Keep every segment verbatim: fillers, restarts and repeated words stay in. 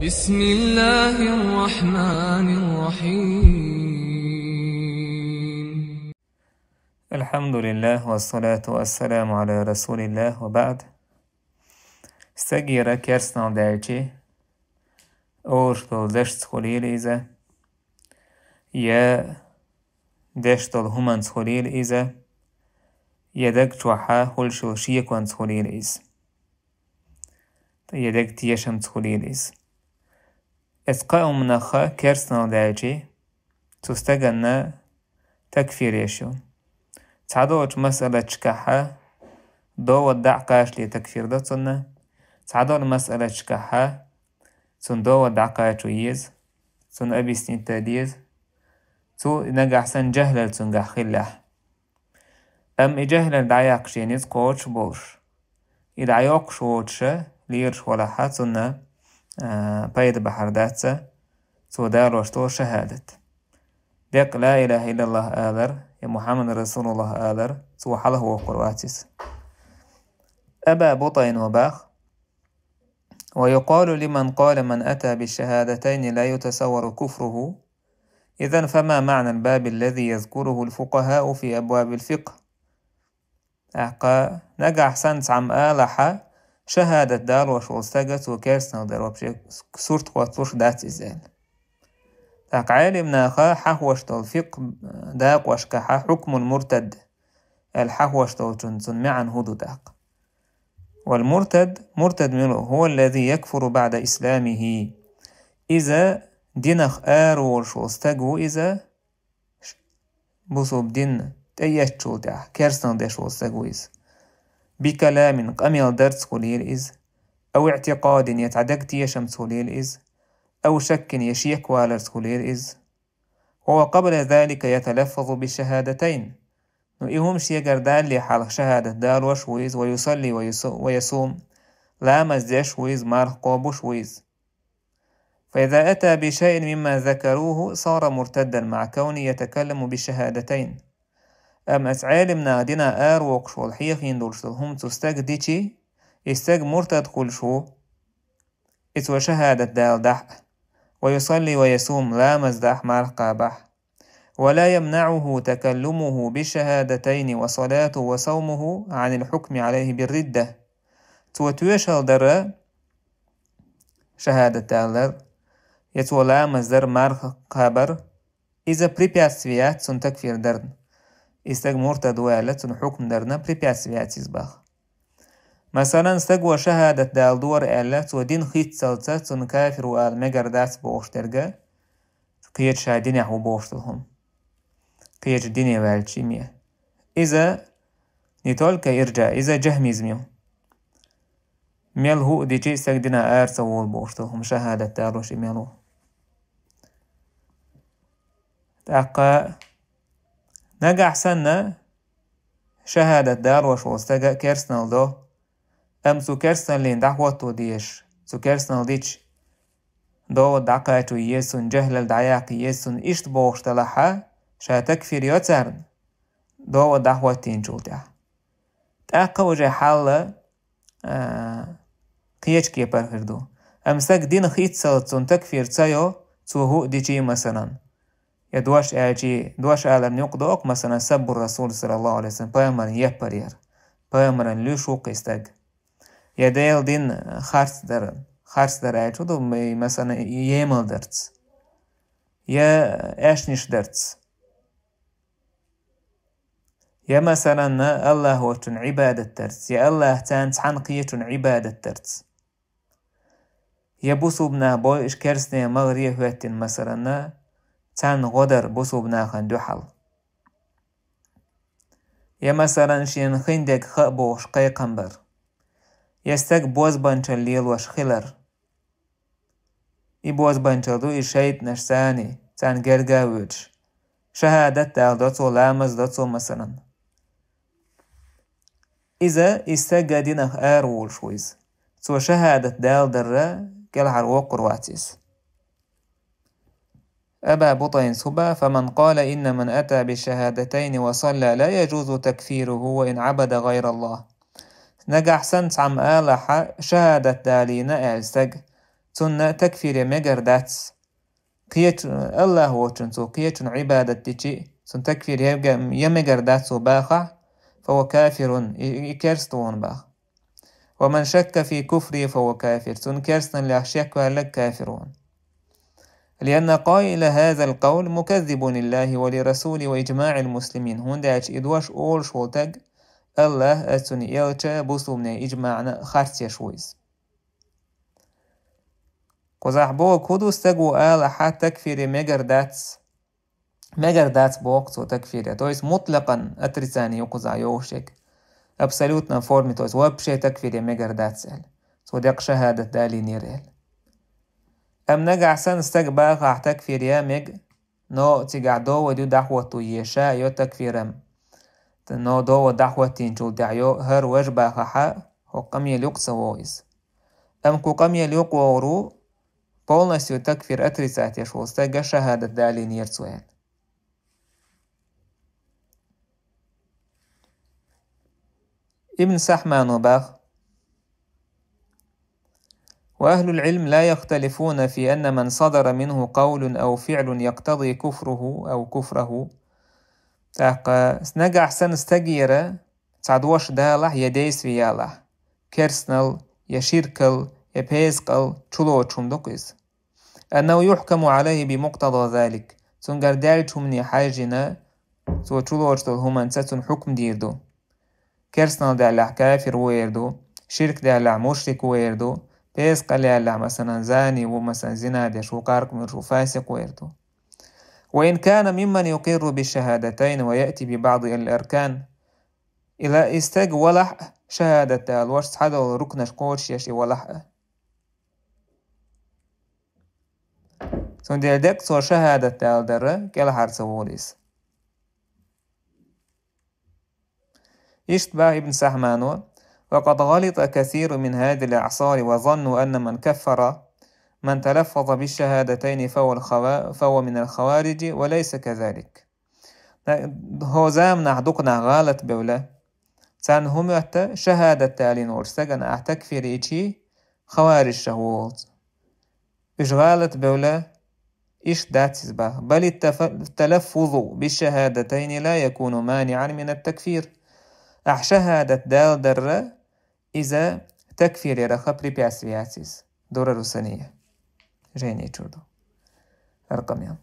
بسم الله الرحمن الرحيم. الحمد لله والصلاة والسلام على رسول الله وبعد. Стагера керстанал даьлчи, олуш долу дашца хуьлийла иза, я деш долу хӀуманца хуьлийла иза, я даг чохьа хуьлуш йолу шеконца хуьлийла иза, я даг тешамца хуьлийла иза. Эцу кхаа хӀуманах керстанал даьлчи, цу стаганна такфир еш ю. Цхьадолчу масъалатчикахьа довод дӀа а кхачале такфир до цунна, цхьадолу масъалатчикахьа цунна довод дӀакхачо еза, цунна объяснить дан деза, цо нагахь санна жаьхӀлал цуьнгахь хиллехь. Амма и жаьхӀлал дӀаяккха шен ницкъ кхочуш болуш, и дӀайоккхуш воцуша лелаш валахьа, цунна, а, пайда бахьар дац цо далош долу шахӀадат. Деккъа ла илаха иллаллах алар, я Мухьаммад расулуллах алар, цо хьалха воккхур вац иза. Аба Бутайна бах: ويقال لمن قال من أتى بالشهادتين لا يتصور كفره. إذن فما معنى الباب الذي يذكره الفقهاء في أبواب الفقه؟ ТӀаккха нагахь санна цхьамма алахьа, шахӀадат далош волу стага цо керстанал дар вообще сурт хӀотталуш дац иза аьлла. ТӀаккха Ӏелим наха хьахош долу фикъхӀ дакъошкахьа хьукмул муртад аьлла хьахош долчунна цунна маьӀна хӀун ду тӀаккха? Вал муртад, муртад мила ву? هو الذي يكفر بعد إسلامه. Иза динах ара волуш волу стаг ву иза, ш-, бусулба дин тӀеэцначул тӀаьхьа керстанал деш волу стаг ву иза. بكلام, къамел дарца хуьлийла иза, أو اعتقاد, я цхьа даг тешамца хуьлийла иза, أو شك, я шекваларца хуьлийла иза. وهو قبل ذلك يتلفظ بالشهادتين. Ну, и хӀума шегара далале хьалха шахӀадат далош ву иза, ويصلي ويص-، ويصوم, ламаз деш ву иза, марха кхобуш ву иза. فإذا أتى بشيء مما ذكروه صار مرتدا مع كونه يتكلم بالشهادتين. Амма аса Ӏелим наха динан ара воккхуш волу хьехийна долуш долу хӀума цу стага дичи, и стаг муртад хуьлуш ву, и цо шахӀадат даладахь а, ويصلي ويصوم, ламаз дахь, марха кхабахь. ولا يمنعه تكلمه بالشهادتين وصلاته وصومه عن الحكم عليه بالردة. Цо тоьшалла дара, шахӀадат далар, я цо ламаз дар, марха кхабар, иза препятствие яц цунна такфир дарна. И стаг муртад ву аьлла, цунна хьукм дарна препятствие яц иза баха. Масалан, стаго шахӀадат даладора аьлла, цо дин хийццалца, цунна кафир ву ала мегар дац бохуш дерга, кхечу ша динехь ву бохуш долу хӀума. Кхечу дине ваьлча ме. Иза не только иржа, иза жахмизм ю. Мел хӀуъа дичи стаг динан ара ца волу бохуш долу хӀума шахӀадат далош и мел ву. ТӀаккха нагахь санна шахӀадат далош волу стага керстанал до, амма цу керстаналлин дӀахӀотто дезаш, цу керстанал дича, довод дӀакхачо еза цунна, жаьхӀлал дӀаяккха еза цунна, иштта бохуш далахьа, ша такфир йо царна, довод дӀахӀоттийначул тӀаьхьа. ТӀаккха уже хьал, а, кхечу кепара хир ду. Амма стаг дин хийццалц цунна такфир ца йо, цо хӀуъа дичи, масалан, я дош аьлчи, дош аларна юкъа доккху, масалан, саббур расул, саллаллаху алейхи ва саллям, пайхамаран яппар яр, пайхамаран луьйш ву кхин стаг. Я Делан дин харц дар, харц дар аьлча ду, м-, масалан, емал дарц, я аьшниш дарц, я, масалан, Аллахь воцчун Ӏибадат дарц, я Аллахь царна цхьаьна кхечун Ӏибадат дарц. Я бусулба нах бойуш керстне магӀаре хӀоьттина, масалан, царна гӀо дар бусулба нахана дуьхьал. Я, масалан, шена хиндерг хаьа бохуш кхайкхам бар. Я стаг бозбанчалла лелош хилар. И бозбанчалла ду и шайтӀанаш царна, царна герга а воьдуш. ШахӀадат даладо цо, ламаз до цо, масалан. Иза, и стаг динах ара волуш ву иза. Цо шахӀадат даладарра кӀелхьара воккхур вац иза. Аба Бутайн суба: فمن قال إن من أتى بالشهادتين وصلى لا يجوز تكفيره وإن عبد غير الله. Нагахь санна цхьамма алахьа, шахӀадат далийна аьлла стаг, цунна такфире мегар дац. Кхечу Аллах воцчун цо кхечун Ӏибадат дичи, цун такфир я, я мегар дац цо бахахь, فهو كافر, и, и керста вон бах. ومن شك في كفره فهو كافر, цун керстаналлех шек ваьллаг кафир вон. لأن قائل هذا القول مكذب لله ولرسوله وإجماع المسلمين, хӀунда аьлча и дош олуш волу таг Аллах а цуьнан элча бусулбанийн ижмаъна харц еш ву иза. Кхузахь боху хӀун ду стаг ву алахьа такфире мегар дац, мегар дац боху цо такфире. То есть мутлакъан отрицание ю кхузахь йовшег. Абсолютно форме, то есть вообще такфире мегар дац аьлла. Цо декъа шахадат далийнера аьлла. Амма нагахь санна стаг бахахь такфир я мега, но цигахь довод ю дӀахӀотто е ша йо такфирам. Но довод дӀахӀоттийначул тӀаьхьа йо, хӀара важа бахахьа, хӀокху къамел юкъа ца вогӀу иза. Амма кху къамел юкъа вогӀур ву, полностью такфир отрицать еш волу стага шахадат далийнера цо аьлла. Ибн Сахьмано бах: وأهل العلم لا يختلفون في أن من صدر منه قول أو فعل يقتضي كفره أو كفره. ТӀаккха нагахь санна стагера цхьа дош далахь я действие ялахь, керстанал, я ширкал, я пескъал чулоцуш хӀума ду-кх иза. أنه يحكم عليه بمقتضى ذلك. Цуьнгара даьллачу хӀумане хьаьжжина, цо чулоцуш долу хӀуманца цунна хьукм дийр ду. Керстанал даьллахь кафир ву эр ду, ширк даьллахь мушрик ву эр ду, пескъал яьллахь, масалан, зани ву, масалан, зина деш ву, къаркъа муьрш ву, фасикъ ву эр ду. وإن كان ممن يقر بالشهادتين ويأتي ببعض الأركان. Ила и стаг валахь а, шахадат далош цхьадолу рукнаш кхочушъеш и валахь а. Цундела декъа цо шахадат далдарра кӀелхьара ца волу иза. Иштта бах Ибн Сахьмано: وقد غلط كثير من هذه الأعصار وظنوا أن من كفر من تلفظ بالشهادتين فهو الخوا-، فهو من الخوارج وليس كذلك. ХӀо заманахь дукха нах гӀалат бевлла, царна хӀун моьтту, шахадат далийна волчу стагана ахь такфир йичи, хаварижех ву олуш. Уьш гӀалат бевлла, иштта дац иза бах: بل التف-، التلفظ بالشهادتين لا يكون مانعا من التكفير. Ахь шахадат далдарра, иза такфир ярах препятствие яц иза. Дурару сания. Жайни чуьра ду. Аркъамел.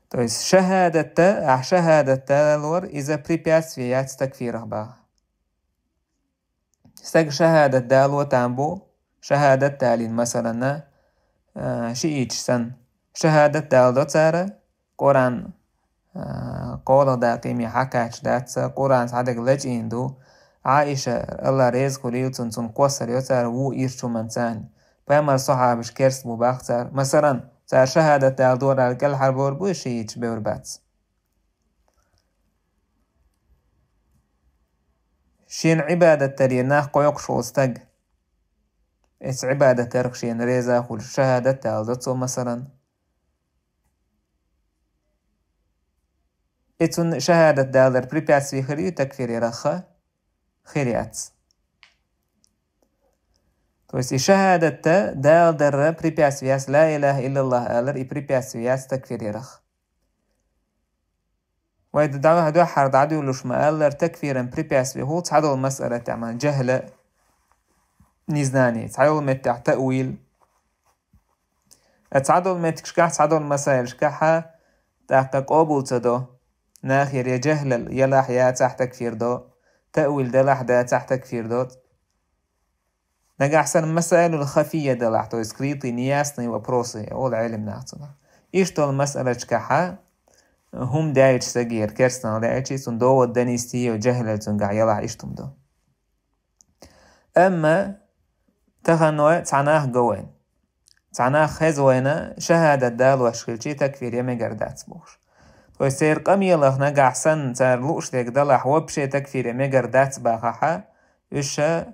То есть шахадатта, ахь шахадат далор, иза препятствие яц такфирах бах. Стаг шахадат дало там бу, шахадат далийна, масалана, а, шииташ санна. Шахадат далдо цара, Къуръан, а, кхоалгӀа дакъийме хьакхаьчча дац, Къуръан цхьадерг лачкъийна ду. Ӏаиша, Алла реза хуьлийла цунна, цунна кхоссар йо цара ву ирчу хӀуманца. Пайхамар сахьабаш керст бу бах цара. Масалан, цара шахадат далдора аьлла кӀелхьарбор бу шииташ бевр бац. Шена Ӏибадат даре нах кхойкхуш волу стаг. Эца Ӏибадат дарх шена реза хуьлуш шахадат далдо цо, масалан. И цунна шахадат далар препятствие хир ю такфир ярахха? Хир яц. То есть и шахадатта далдарра препятствие яц, ла илаха иллаллах алар и препятствие яц такфир ярах. Вай дӀа-, дуьххьара дӀадуьллуш ма-аллара, такфиран препятствие хӀу цхьадолу масъала тӀехь, жахӀла, незнание, цхьайолу меттехь таъвил. Ткъа цхьадолу меттигашкахь, цхьадолу масаилашкахьа тӀаккха къобал ца до. Нахера я жахӀлал, ялахь яцахь такфир до, таъвил далахь дацахь такфир до. Нагахь санна масаилул хафия далахь, то есть скрытые, неясные вопросы, олу Ӏелам нах цунах. Иштта долу масъалашкахьа хӀума даьлча стагера, керстанал даьлча, цунна довод донести йо, жахӀлал цуьнгахь ялахь иштта хӀума до. Амма тахана вай цхьа нах го вайна. Цхьа нах хеза вайна, шахӀадат далош хилчий такфир я мегар дац бохуш. То есть церан къамелах нагахь санна цара лууш дерг далахь, вообще такфир я мегар дац бахахьа, уьш ша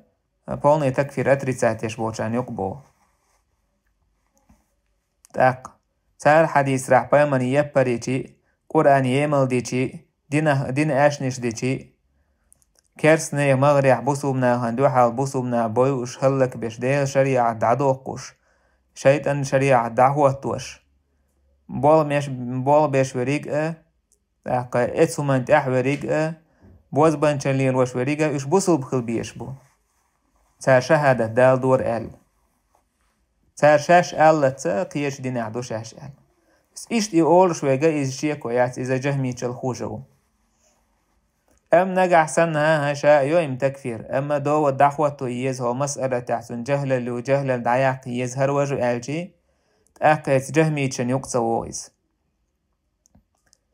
полный такфир отрицать еш болчарна юкъа боху. ТӀаккха цара хьадийсарахь пайхамаран яппар йичий, Къуръан емал дичий, дина, дина аьшнаш дичий, керстанех магӀарехь бусулба нахана дуьхьал бусулба нах бойуш, хӀаллакбеш, Делан шариӀат дӀадоккхуш, шайтӀан шариӀат дӀахӀоттош, болх беш, болх беш верг а, тӀаккха эцу хӀуман тӀехь верг а, бозбанчалла лелош верг а, уьш бусулба хила безаш бу. Цара шахӀадат даладора аьлла. Цара шаьш аллаца кхечу динехь ду шаьш аьлла. Иштта и олуш верг а иза шеко яц, иза жахмичалла хужа ву. Амма нагахь санна, хӀан-хӀа, ша а йо и-м такфир, амма довод дӀахӀотто еза хӀокху масъалатехь, цунна жахӀлал ю, жахӀлал дӀаяккха еза хӀара важа аьлчи, тӀаккха эцу жахмичан юкъа ца вогӀу иза.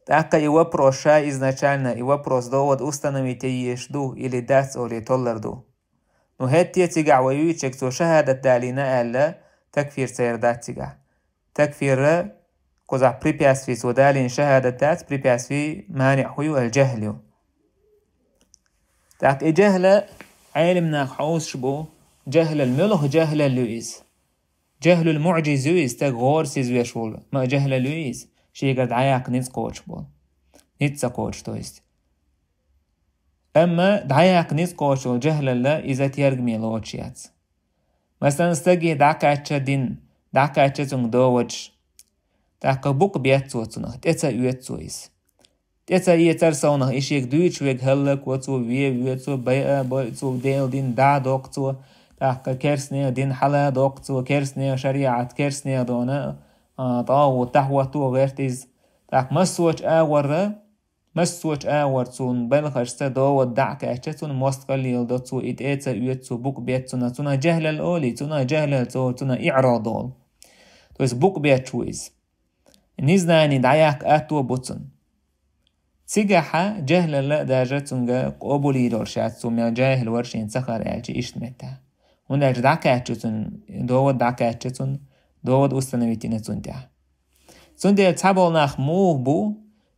ТӀаккха и вопрос ша изначально, и вопрос довод установить е езаш ду или дац олий толлар ду. Ну, хӀетте а цигахь вай вуьйцург цо шахӀадат далийна аьлла, такфир церан дац цигахь. Такфира кхузахь препятствие цо далийна шахӀадат дац, препятствие, маниӀ хӀун ю аьлла, жахӀл ю. ТӀаккха и жахӀла Ӏелам нах хьовсуш бу, жахӀлал, муьлха жахӀлал ю иза? ЖахӀлул муӀжиз ю иза, стаг гӀорасиз веш волу, ма жахӀлал ю иза, шегара дӀаяккха ницкъ кхочуш болу. Ницкъ ца кхочуш, то есть. Амма дӀаяккха ницкъ кхочуш волу жахӀлалла иза тергаме лоцуш яц. Масалан, стаге дӀакхаьчча дин, дӀакхаьчча цунга доводаш, тӀаккха букъ бец цо цунах, тӀе ца оьцу цо иза. ТӀе ца эцар совнах, и шега дуьйцуш верг хӀаллакво цо, вен воьцу, байа а бойу цо, Делан дин дӀа а доккху цо, тӀаккха керстанехан дин хьала а доккху цо, керстанехан шариӀат, керстанехан дона, а, тӀагӀут дӀахӀотто гӀерта иза. ТӀаккха массочу агӀорра, массочу агӀор цунна белхашца довод дӀа а кхаьчча, цунна мостагӀалла леладо цо, и тӀе а ца оьцу цо, букъ бец цунах, цунах жахӀлал олий, цунах жахӀлал цо, цунах иӀрад олу. То есть букъ бечу ву иза. Незнание дӀаяккха атто бу цунна. Цигахьа жахӀлалла а даже цунга къобалйийр йолуш яц, цо мел жахӀил вара шена ца хаар аьлча иштта меттехь. ХӀунда аьлча дӀакхаьчча цунна, довод дӀакхаьчча цунна, довод установить йина цунна тӀехь. Цундела цхьаболу нах муха бу,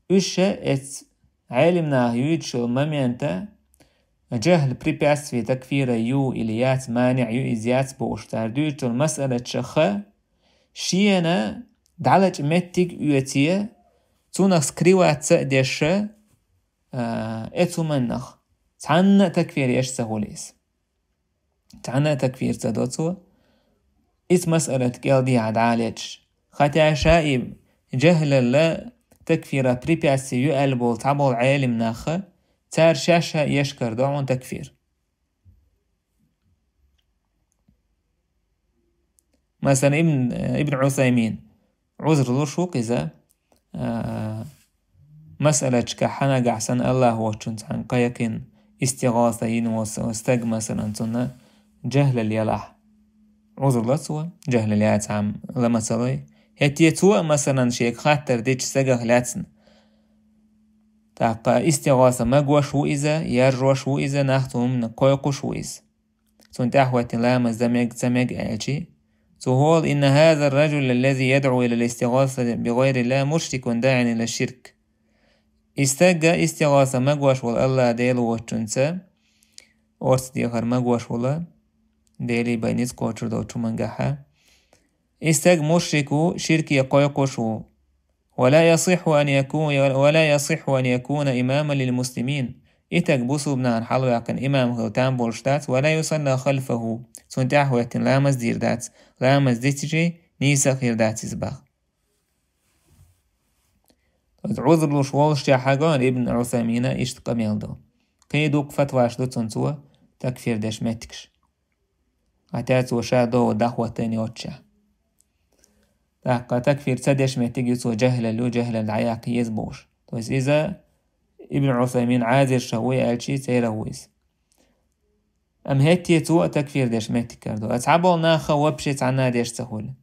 уьш ша эцу Ӏелам наха юьйцуш йолу момента жахӀл препятствие такфира ю или яц, маниӀ ю иза яц бохуш, цара дуьйцуш йолу масъалаташха шена дӀалача меттиг оьций, цунах скрываться а деш, а, эцу хӀуманах цхьанна а такфир еш ца хуьлу иза. Цхьанна а такфир ца до цо, иза масъалат кӀел дехьа дӀа а леташ. Хотя ша и жахӀлалла такфира препятствие ю аьлла болу цхьаболу Ӏелам наха, цара шаьш а еш карадо хьуна такфир. Масалан, Ибн, Ибн Усаймин, Ӏузр луш ву-кх иза, а, масъалаташкахь нагахь санна АллахӀ воцчунна цхьаьна кхайкхина, истигӀаса йина волу стаг, масалан, цунна жахӀлал ялахь. Ӏузр ло цо, жахӀлал яцахьама ла ма ца лой. ХӀетте цо а, масалан, шега хаттар дечу стагах лаьцна. ТӀаккха истигӀаса магош ву иза, яржош ву иза, нах цу хӀуманна кхойкхуш ву иза. Цунна тӀаьхьахӀоьттина ламаз дан мега, ца мега аьлчи, цо хӀола: «Инна хазар ражул аллази ядӀу илал истигӀасати би гӀайриллахӀ мушрикун даӀин ила ширк». И стагга истигӀаса магош волу АллахӀ Дела воцчунца, орца дехар магош волу, Деле бен ницкъ кхочур долчу хӀумангахьа. И стаг мушрик ву, ширке кхойкхуш ву. «Ва ла ясихху ан яку-, ва ла ясихху ан якуна имаман лил муслимин». И стаг бусулба нахана хьалаваьккхина имам хила там болуш дац, «ва ла юсалла халфаху». Цунна тӀаьхьахӀоьттина ламаз дийр дац, ламаз дицчи нийса а хир дац иза баха. Иза Ӏузр луш волуш тӀехь хьагон Ибн Усаймина иштта къамел до. Кхин дукха фатваш ду цунна цо такфир деш меттигаш. Хьатя цо ша дову дӀахӀоттайна йоццушехь. ТӀаккха такфир ца деш меттиг ю цо жахӀлал ю, жахӀлал дӀаяккха еза бохуш. То есть иза Ибн Усаймин Ӏазирша вуй аьлчи, церан ву иза. Амма хӀетте цо а такфир деш меттиг карадо. Аса цхьаболу наха вообще цхьанна а деш ца хуьлу.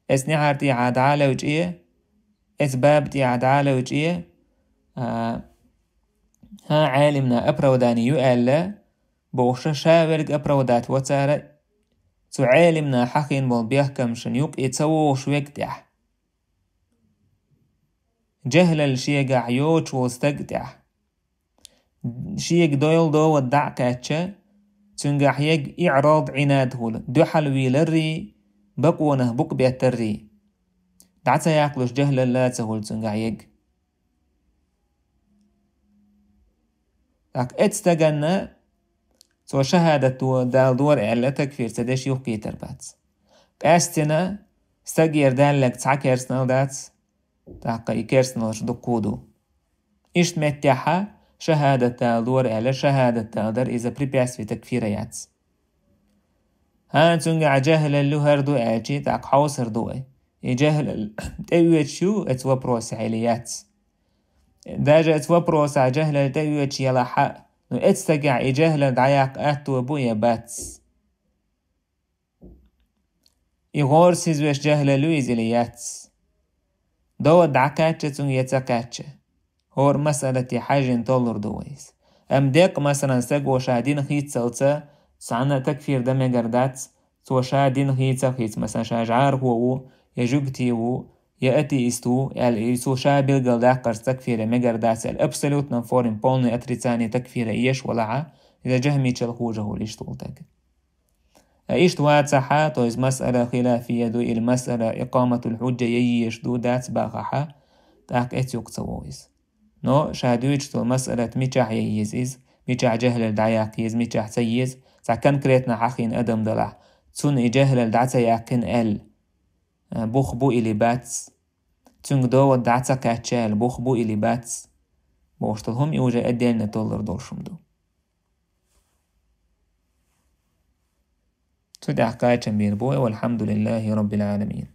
Эцу нехьар тӀехьа дӀа а левчӀе, эцу баба тӀехьа дӀа а левчӀе, а, хӀан, Ӏелимна оправдание ю аьлла, бохуша, ша верг оправдать во цара, цу Ӏелимна хьахийна болу бехкамашна юкъе ца вогӀуш вега тӀехь. ЖахӀлал шегахь йоцуш волу стаг тӀехь. Шега дойла дову дӀа а кхаьчча, цуьнгахь ег иӀрад, Ӏинад хуьлу, дуьхьал вийларрий, бакъонах букъ беттаррий. ДӀа ца яккхалуш жахӀлалла ца хуьлу цуьнгахь ег. ТӀаккха эцу стаганна цо шахӀадат до-, дала дора аьлла, такфир ца деш юхкхетар бац. Къаьстина Стагера даллаг цхьа керстанал дац, тӀаккха и керстаналаш дуккху ду. Иштта меттехьа шахӀадат дала дора аьлла, шахӀадат дала дар иза препятствие такфира яц. ХӀан, цуьнга жахӀлал ю хӀара ду аьлчи, тӀаккха хьовсар ду вай. И жахӀлал тӀеоьцуш ю эца вопросехь или яц? Даже эца вопросехь жахӀлал тӀеоьцуш ялахь а, ну эца стагехь и жахӀлал дӀаяккха аьтто бу я бац? И гӀорас хӀизвеш жахӀлал ю иза или яц? Довод дӀакхаьчча цуьнга я ца кхаьчча. ХӀора масъалате хьаьжжина толлур ду вай иза. Амма деккъа, масалан, стаго ша дин хийццалца, цхьанна а такфир дан мегар дац, цо ша дин хийца а хийца, масалан, ша жӀарахо ву, я жугти ву, я атеист ву, аьлла, и цо ша билгал даккхарца такфир ян мегар дац, аьлла, абсолютно форме, полное отрицание такфира еш валахь а, иза жахӀмичал хожа хуьлу иштта волу стаг. Ткъа иштта вацахь а, то есть масъала хилафия ду или масъала икъаматул хьуджа яйеш ду дац бахахь а, тӀаккха эца юкъа ца вогӀу иза. Но ша дуьйцуш долу масъалат мичахь яйеза иза, мичахь жахӀлал дӀаяккха еза, мичахь ца еза, цхьа конкретно хьахийна адам далахь, цунна и жахӀлал дӀа ца яьккхина аьлла, а, бух бу или бац? Цуьнга довод дӀа ца кхаьчча аьлла, бух бу или бац? Бохуш долу хӀума и уже отдельно толлур долуш хӀума ду. Цу тӀехь кхачам бийр бу, валхьамдулиллахи роббил Ӏаламин.